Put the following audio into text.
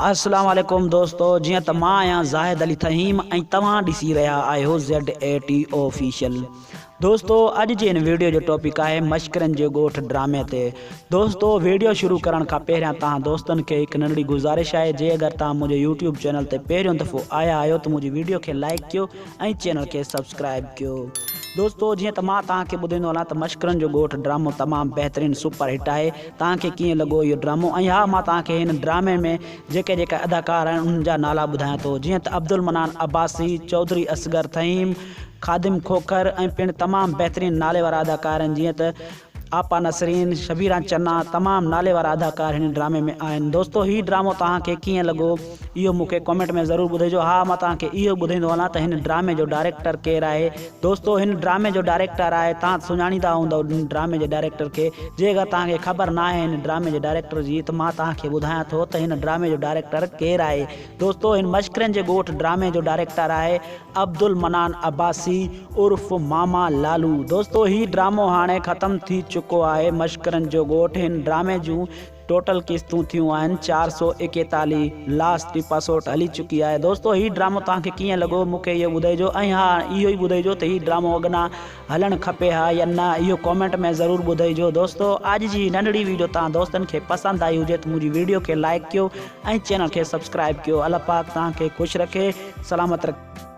السلام عليڪم دوستو جيئن ته مان آهيان زاهد علي ٿهيم ۽ توهان ڏسي رهيا آهيو زيڊ اي ٽي آفيشل دوستو اڄ جي هن ويڊيو جو ٽاپڪ آهي مشڪرن جي ڳوٺ ڊرامي تي دوستو ويڊيو شروع ڪرڻ کان پهريان توهان دوستن کي هڪ ننڍڙي گذارش آهي جي اگر توهان منهنجي يوٽيوب چينل تي پهريون دفعو آيا آهيو ته منهنجي ويڊيو کي لائڪ ڪيو ۽ چينل کي سبسڪرائب ڪيو دوستو جيئن ته مان توهان کي ٻڌائيندو هلان ته مشڪرن جو ڳوٺ ڊرامو تمام بهترين سپر هٽ آهي توهان کي ڪيئن لڳو اهو ڊرامو ۽ ها مان توهان کي هن ڊرامي ۾ جيڪي جيڪي اداڪار آهن انهن جا نالا ٻڌايان ٿو جيئن ته عبدالمنان عباسي، چوڌري اصغر ٿهيم، خادم کوکر ۽ پڻ تمام بهترين نالي وارا اداڪار آهن جيئن ته آپا نسرين، شبيران چنا تمام نالي وارا اداڪار هن ڊرامي ۾ آهن دوستو هي ڊرامو توهان کي ڪيئن لڳو اهو مون کي ڪمينٽ ۾ ضرور ٻڌائجو ها مان توهان کي اهو ٻڌائيندو هلان ته هن ڊرامي جو ڊائريڪٽر ڪير آهي دوستو هن ڊرامي جو ڊائريڪٽر آهي توهان سڃاڻيندا هوندؤ هن ڊرامي جي ڊائريڪٽر کي جي اگر توهان کي خبر ناهي هن ڊرامي جي ڊائريڪٽر جي ته مان توهان کي ٻڌايان ٿو ته هن ڊرامي جو ڊائريڪٽر ڪير آهي دوستو هن مشڪرين جي ڳوٺ ڊرامي جو ڊائريڪٽر آهي عبدالمنان عباسي عرف ماما لالو دوستو هي ڊرامو هاڻي ختم ٿي چڪو آهي مشڪرن جو ڳوٺ هن ڊرامي جون ٽوٽل قسطون ٿيون آهن 441 لاسٽ ايپاسوٽ هلي چڪي آهي دوستو هي ڊرامو توهان کي ڪيئن لڳو مون کي اهو ٻڌائجو ۽ ها اهو ئي ٻڌائجو ته هي ڊرامو اڳنا هلڻ کپي ها يا نه اهو ڪامينٽ ۾ ضرور ٻڌائجو دوستو اڄ جي ننڍڙي ويڊيو توهان دوستن کي پسند آئي هجي ته منهنجي ويڊيو کي لائڪ ڪيو ۽ چينل کي سبسڪرائب ڪيو الله پاڪ توهان کي خوش رکي سلامت رکي.